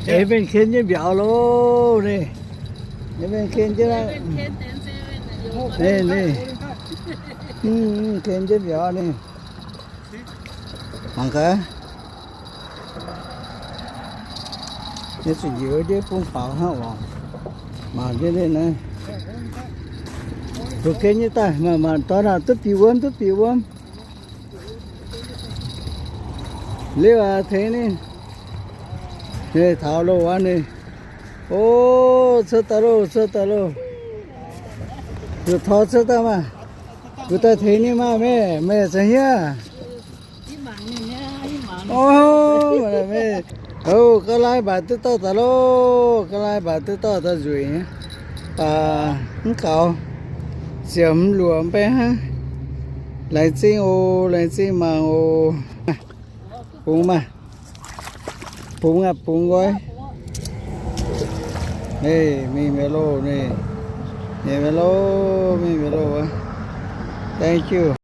Eix mbenc ken jienv mbiauz loh, ninh. Eix mbenc ken jienv aqv. Ninh, ninh. Ken jienv mbiauz ninh. Mangc gaax. Yie zuqc njiec wuov ndiev bung faaux hnangv oc. Mangc jienv ninh naaiv. Zuqc ken nyei daaih, mangc, mangc dorn aac, duqv bieqc wuom, duqv bieqc wuom. Liuz aac, tengx ninh. Ninh taux loh wuov ninh. O, cuotv daaih loh, cuotv daaih loh. Zuqc tor cuotv daaih maah. Mbuo daaih tengx ninh maah, meih, meih za'hniev. O, meih, o, ga'naaiv mbatc duqv dorh daaih loh, ga'naaiv mbatc duqv dorh daaih nzueic nyei. Baac mv gaux, ziemx luoqc mv bei hnangv. Laengz zingh oc, laengz zingh mangc oc. Bungx maah. Bungx aqv, bungx nqoi. Ei, mingh mi'aqv loh, ninh. Mingh mi'aqv loh, mingh mi'aqv loh wuov. Thank you.